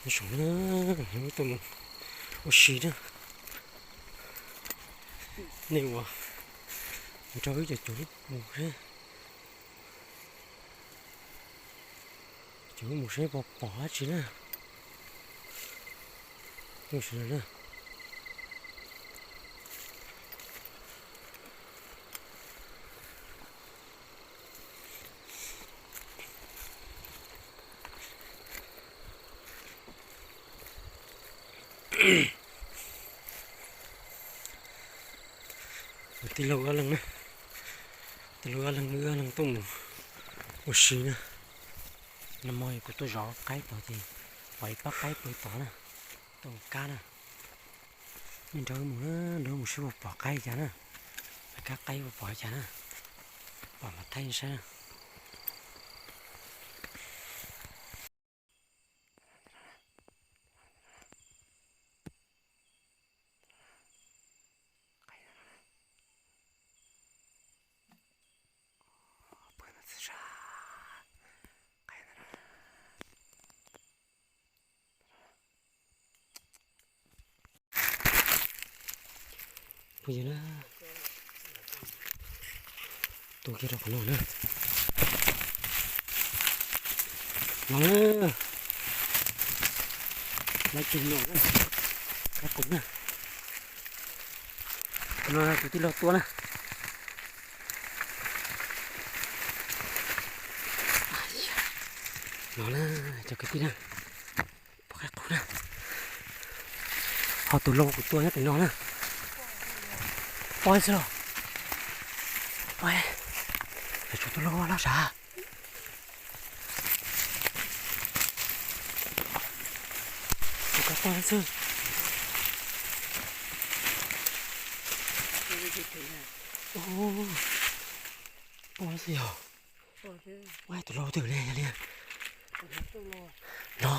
Tus saum na, wb tuaj mus ua si na. Nej ua nrog wb cov cuag mus seb, cov mus seb puas pom dab tsi na. Ua si na. Tij laug Ab Leej na, tij laug Ab Leej, wb Ab Leej tuaj mus ua si na. Nag hmo kuv tuaj zov qaib tod ces pom ib pab qaib pw tod na, tuaj mus kab na. Nej nrog wb mus na, nrog wb mus seb puas pom qaib li cas na. Pab kab qaib puas pom li cas na, pom mas thaij saib na. Phooj ywg na, tu kiag rau qhov no na. No na, lawv cug no na, kab qus na. Qhov no tus tij laug tua na. No na, cov kwv tij na, pom kab qus na. Ho tus laug kuv tua nyob pem no na. Pom xwb los, pom, tshuav tus laug loj sav. Tus ko pom xwb. Pom xwb yog. Ua tus laug twg ne yog li. No,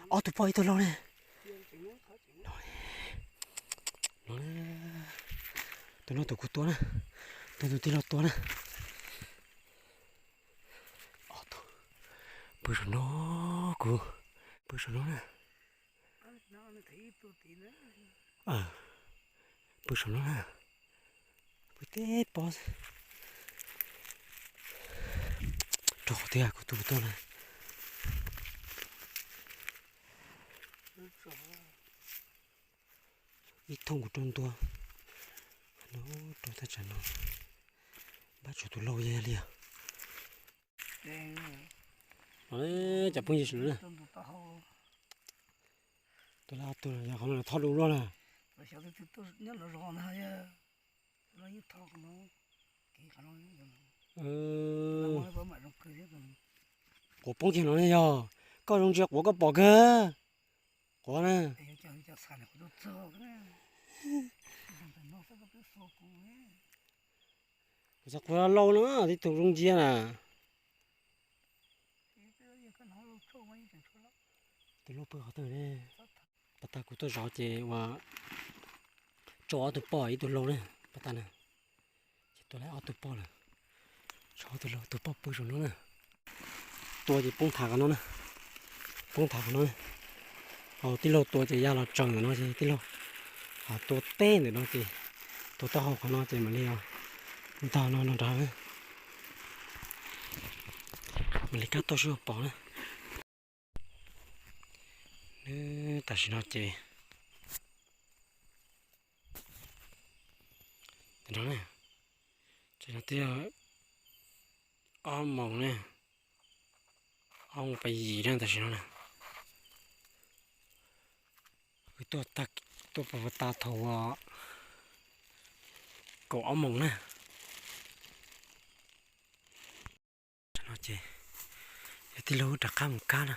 ob tug poj ib tug laug ne. No, no, tus no tus kuv tua na, tus tus tij laug tua na. Ob tug pw saum no, kuv pw saum no na. Pw saum no na, pw teb pob xwb. Rau qhov twg kuv tua tau na. Ib thooj kuv rau ntua no, rau thaj tsam no, npaj tshuav tus laug yog li os. Cov phooj ywg sawv daws na, tus lab tus yog qhov no thoj dua luaj na. Quav poob kiag no ne yog, koj zoo ntsia quav koj pom kawg. Quav na. Kuv xav quav lauj no, tib tug zoo ntsia na. Tus laug pw qhov twg ne? Pas tas kuv tuaj zov ces ua tsau ob tug poj ib tug laug na, pas tas na. Ces tua lawm ob tug poj lawm, tshuav ob tug laug, tus poj pw saum no na. Tua ces poob thav qhov no na, poob thav qhov no na. Ho tij laug tua ces ya los tsees ntawm no ces tij laug tua teb ntawm no ces tua taub hau qhov no ces mam li ntog no no nrad na. Mam li kab tuaj sib ua pom na. Tam sim no ces, tam sim no twb yog ob moos na, ob moos pas yim na tam sim no na. Wb tuaj, tuaj pas tas thaum uas kaum ob moos na. Tam no ces yog tij laug wb rov qab mus kab na.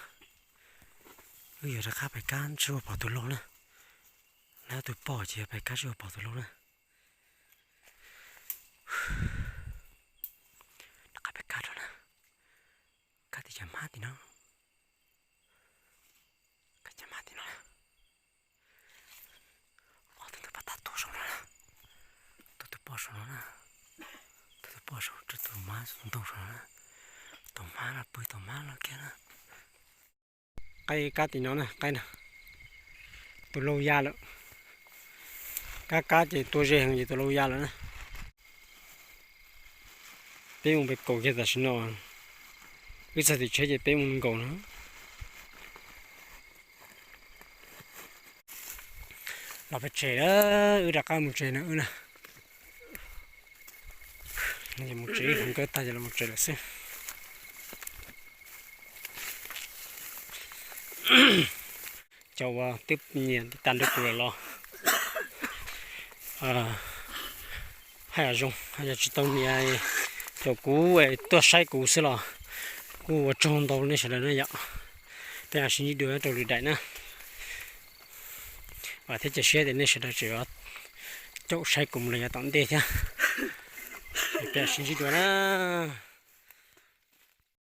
Wb yuav rov qab pais kab sib ua pom tus laug na. Lawv ob tug poj ces yog pais kab sib ua pom tus laug na. Rov qab pais kab rau na. Kab tim cov hmab tim no. Kab cov hmab tim no na. Ob tug ntawd pas tas tuaj saum no na. Tua tus poj saum no na. Tua tus poj saum, tus hmab ntoo saum no na. Tus hmab no pw, tus hmab no kiag na. Qaib kab tim no na, qaib no, tus laug ya lawm. Kab kab ces tua ze heev ces tus laug ya lawm na. Peb mus pem kaum kiag tam sim no, wb txog tim tsheb ces peb mus nkaus no. Los pem tsev, wb rov qab mus tsev no wb na. Mus tsev, nkawd tag ces los mus tsev lawm xwb. Cov uas twb nyiam tag nrho kuv lawm los haj yam zoo, yog tsis tau nyiam caum kuv tuaj saib kuv xwb los kuj ua tsaug ntau nej sawv daws na yom. Peb mam sib ntsib dua rau lwm daim na. Vam thiab cia siab tias nej sawv daws tseem caum saib kuv mus los yav tom ntej thiab. Peb mam sib ntsib dua na.